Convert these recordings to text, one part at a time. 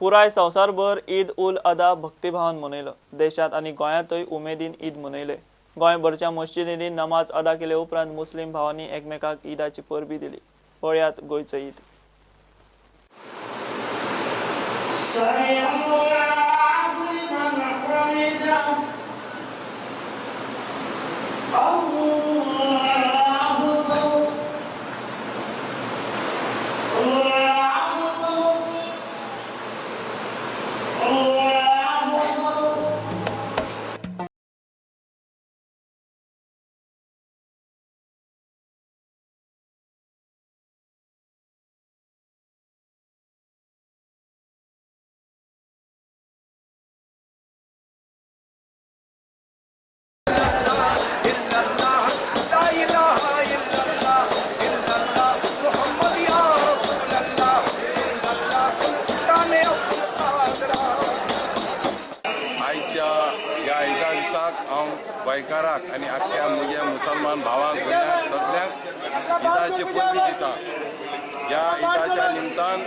पुराय संवसारभर ईद उल अदा भक्तिभावान मनयलो। देशांत आनी गोंयांतय उमेदीन ईद मनयले। गोंयभरच्या मस्जिदींनी नमाज अदा केले उपरांत मुस्लिम भावांनी एकमेकांक ईदाची परबी दिली। पळयात गोंयचो ईद। गोंयकाराक आनी आख्ख्या म्हज्या मुसलमान भावांक भयणांक सगळ्यांक ईदाची परबी दिता। ह्या ईदाच्या निमतान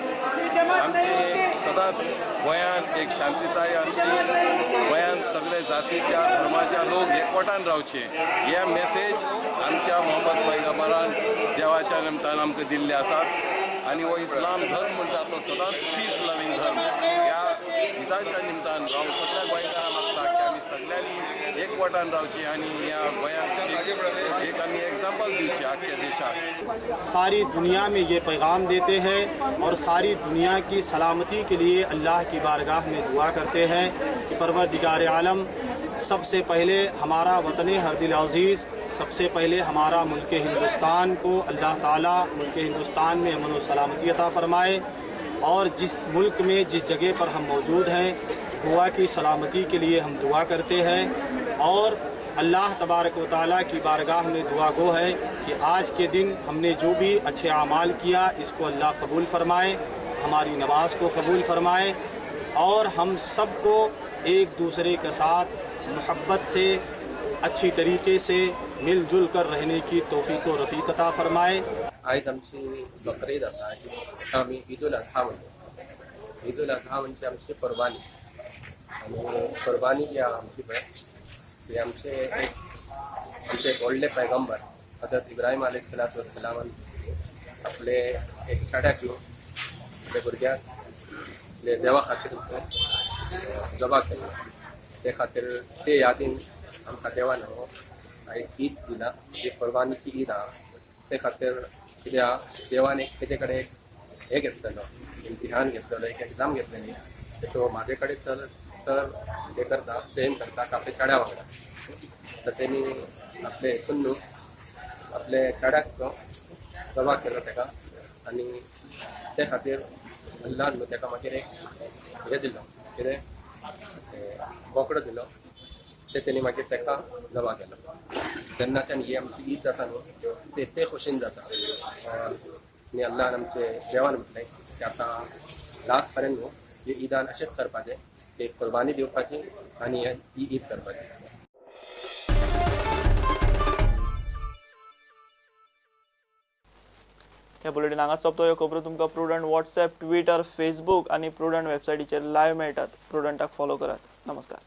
आमची सदांच गोंयांत एक शांतिताय आसची, गोंयांत सगळे जातीच्या धर्माच्या लोक एकवटान रावचे हे मेसेज आमच्या मोहम्मद पैगंबरान देवाच्या निमतान आमकां दिल्ले आसात। आनी हो इस्लाम धर्म म्हणटा तो सदांच पीस लव्हिंग धर्म। ह्या ईदाच्या निमतान हांव सगळ्या गोंयकारांक मागता की आमी सगळ्यांनी एकवटान रावची आनी ह्या गोंयांक एक आमी एग्जाम्पल दिवची आख्ख्या देशाक। सारी दुनिया में ये पैगाम देते हैं और सारी दुनिया की सलामती के लिए अल्लाह की बारगाह में दुआ करते हैं कि परवरदिगार आलम सबसे पहले हमारा वतन हरदिल अज़ीज़, सबसे पहले हमारा मुल्क हिंदुस्तान को अल्लाह ताला मुल्क हिंदुस्तान में अमन व सलामती अता फ़रमाए और जिस मुल्क में जिस जगह पर हम मौजूद हैं गोवा की सलामती के लिए हम दुआ करते हैं और अल्लाह तबारक व तआला की बारगाह में दुआ गो है कि आज के दिन हमने जो भी अच्छे अमाल किया इसको अल्लाह कबूल फ़रमाए, हमारी नमाज को कबूल फ़रमाए और हम सबको एक दूसरे के साथ मोहब्बत से अच्छी तरीके से मिलजुल कर रहने की तौफीक व रफ़ीक अता फ़रमाए। आयज आमची बकरीद आसा, ताका आमी ईद उल अजहा म्हणटा। ईद उल अजहा म्हणजे आमची कुर्बानी आनी कुर्बानी जी आहा आमची पळय ती आमचे एक व्हडले पैगंबर हजरत इब्राहिम अलैहि सलातु वस्सलामान आपले एक चेड्याक न्हू आपल्या भुरग्याक आपले देवा खातीर जबा केल्लो, ते खातीर ते यादीन आमकां देवान हो एक ईद दिला, जी कुर्बानीची ईद आहा। ते खातीर कित्याक देवान एक तेजे कडेन एक हें घेतलेलो, इम्तिहान घेतलेलो, एक एग्जाम घेतलेली, तो म्हाजे कडेन चल तर हे करता प्रेम करता आपल्या चेड्या वांगडा, तर तेणी आपले हितून न्हू आपले चेड्याक तो जबा केलो तेका आनी ते खातीर अल्लान न्हू तेका मागीर एक हें दिलो, कितें बोकडो दिलो, ते तेणी मागीर तेका जबा केलो। तेन्नाच्यान ही आमची ईद जाता न्हू ते ते खोशेन जाता आनी अल्लान आमचे देवान म्हटलें की आतां लास्ट पर्यंत न्हू ही ईदान अशेंच करपाचें, एक कुर्बानी दिवपाची आनी ही ईद करपाची। ह्या बुलेटीन हांगाच सोंपतो। ह्यो खबरो तुमकां प्रुडंट व्हॉट्सएप, ट्विटर, फेसबूक आनी प्रुडंट वेबसायटीचेर लायव्ह मेळटात। प्रुडंटाक फॉलो करात। नमस्कार।